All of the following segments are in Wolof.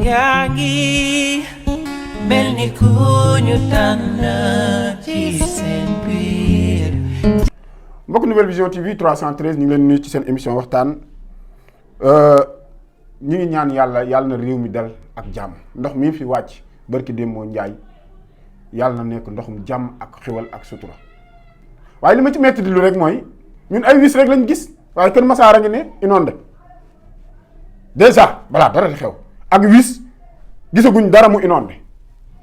yaa ngi mel ni ku ñu tànn ci seen biir. mbokk Nouvelle Vision TV 313 ñu ngi leen nuyu ci seen émission waxtaan ñu ngi ñaan yàlla na réew mi dal ak jàmm ndox mi fi wàcc barki Demba Njaay yàlla na nekk ndoxum jàmm ak xewal ak sutura waaye li ma ci metti di lu rek mooy ñun ay wis rek lañ gis waaye Kër Massar a ngi ne inondé déjà balaa dara di xew ak wis gisaguñ dara mu inondé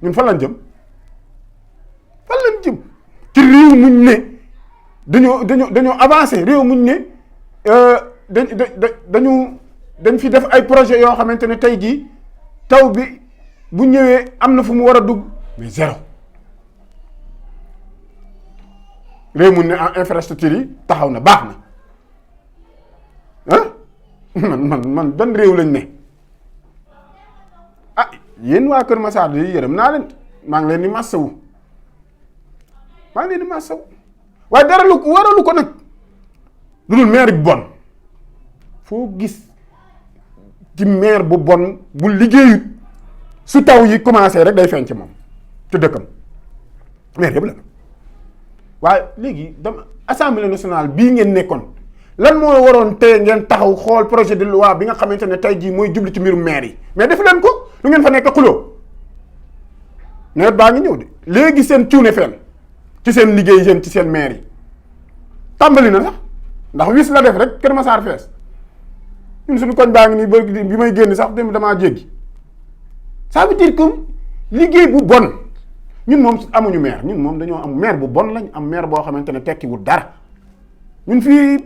ñun fan lañ jëm ci réew muñ ne dañoo avancé réew muñ ne dañ fi def ay projet yoo xamante ne tey jii taw bi bu ñëwee am na fu mu war a dugg mais zéro réew muñ ne en infrastructure yi taxaw na baax na man ban réew lañ ne ah yéen waa Kër Massar di yërëm naa leen maa ngi leen di massawu waaye dara lu waralu ko nag lu dul maire bu bon foo gis ci maire bu bon bu liggéeyut su taw yi commencé rek day feeñ ci moom ci dëkkam maire yëpp la waaye léegi dama assemblée nationale bii ngeen nekkoon lan moo waroon tey ngeen taxaw xool projet de loi bi nga xamante ne tey jii mooy jubli ci mbirum maire yi mais def leen ko lu ngeen fa nekk xuloo nawet baa ngi ñëw de léegi seen cuune fenn ci seen liggéey yéen ci seen maire yi tàmbali na sax ndax wis la def rek Kër Massar fees ñun suñu koñ baa ngi nii ba bi may génn sax dem damaa jéggi ça veut dire que liggéey bu bon ñun moom amuñu maire ñun moom dañoo am maire bu bon lañ am maire boo xamante ne tekkiwul dara ñun fii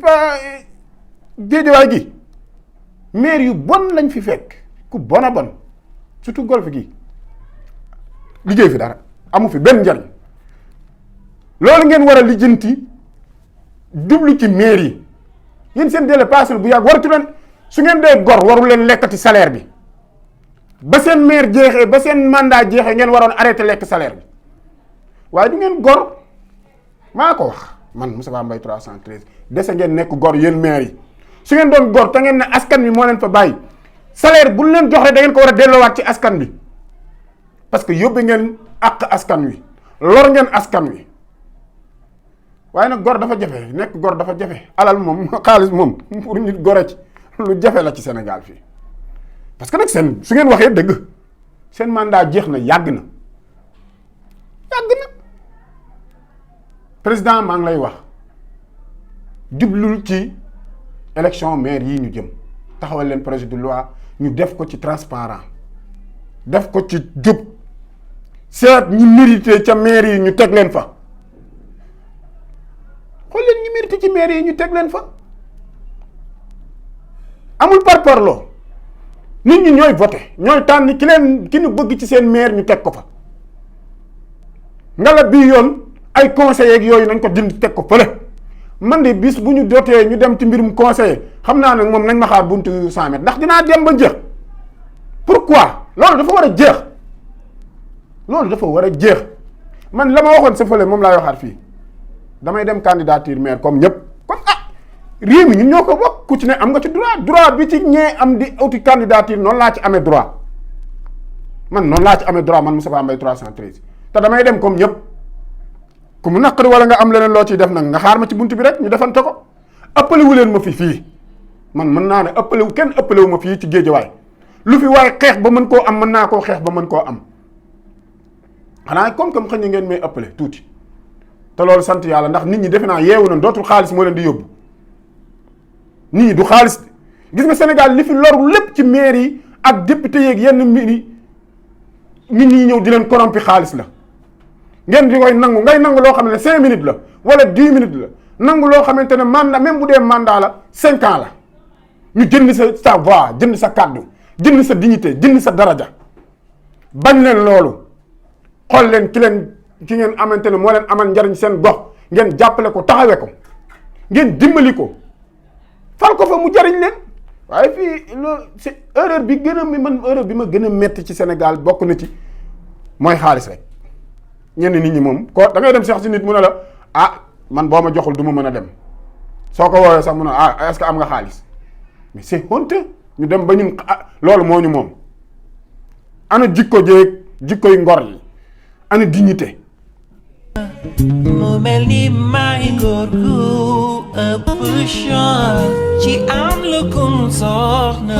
Géejawaay gi maire yu bon lañ fi fekk ku bon a bon surtout golf gi liggéey fi dara amu fi benn njariñ loolu ngeen war a lijjanti jublu ci maire yi yéen seen délai passé bu yàgg waratu leen su ngeen dee gor waru leen lekkati salaire bi ba seen maire jeexee ba seen mandat jeexee ngeen waroon arrêté lekk salaire bi waaye du ngeen gor maa ko wax man Moustapha Mbaye 313 dese ngeen nekk gor yéen maire yi su ngeen doon gor te ngeen ne askan wi moo leen fa bàyyi salaire bu leen jox rek da ngeen ko war a delloowaat ci askan bi parce que yóbbe ngeen àq askan wi lor ngeen askan wi waaye nag gor dafa jafe nekk gor dafa jafe alal moom xaalis moom pour nit gore ci lu jafe la ci Sénégal fii parce que nag seen su ngeen waxee dëgg seen mandat jeex na yàgg na président maa ngi lay wax jublul ci élection maire yi ñu jëm taxawal leen projet de loi ñu def ko ci transparent def ko ci jub seet ñi mérité ca maire yi ñu teg leen fa xool leen ñi mérité ci maire yi ñu teg leen fa amul parparloo nit ñi ñooy voté ñooy tànn ki ñu bëgg ci seen maire ñu teg ko fa ngala bii yoon ay conseillers yooyu nañ ko dindi teg ko fële man de bis bu ñu jotee ñu dem ci mbirum conseiller xam naa ne moom nañ ma xaar buntu 100 mètres ndax dinaa dem ba jeex pourquoi loolu dafa war a jeex man la ma waxoon sa fële moom laay waxaat fii damay dem candidature maire comme ñëpp comme réew mi ñun ñoo ko bokk ku ci ne am nga ci droit bi ci ñee am di uti candidature noonu laa ci amee droit man Moustapha Mbaye 313 te damay dem comme ñëpp ku mu naqari wala nga am leneen loo ciy def nag nga xaar ma ci bunt bi rek ñu defante ko ëppalewu leen ma fii man mën naa ne kenn ëppalewu ma fii ci Géejawaay lu fi waaye xeex ba mën koo am mën naa koo xeex ba mën koo am xanaa comme xëy na ngeen may ëppale tuuti te loolu sant yàlla ndax nit ñi defe naa yeewu na dootul xaalis moo leen di yóbbu nit ñi du xaalis gis nga Sénégal li fi loru lépp ci maire yi ak député yeeg yenn mbir yi nit ñi ñëw di leen corrompi xaalis la ngeen di koy nangu ngay nangu loo xam ne 5 minutes la wala 10 minutes la nangu loo xamante ne mandat même bu dee mandat la 5 ans la ñu jënd sa voix jënd sa kàddu jënd sa dignité jënd sa daraja bañ leen loolu xool leen ki ngeen amante ne moo leen amal njariñ seen gox ngeen jàppale ko taxawe ko ngeen dimbali ko fal ko fa mu jariñ leen waaye fii loolu c'est erreur bi ma gën a metti ci Sénégal bokk na ci mooy xaalis rek ñenn nit ñi moom ko da ngay dem sax ci nit mu ne la man boo ma joxul du ma mën a dem soo ko woowee sax mu ne est-ce que am nga xaalis mais c'est honteux ñu dem ba ñun loolu moo ñu moom ana jikko jeeg jikkoy ngor yi ana dignité mu mel ni maay góor gu ëpp chance ci am lu kum soxna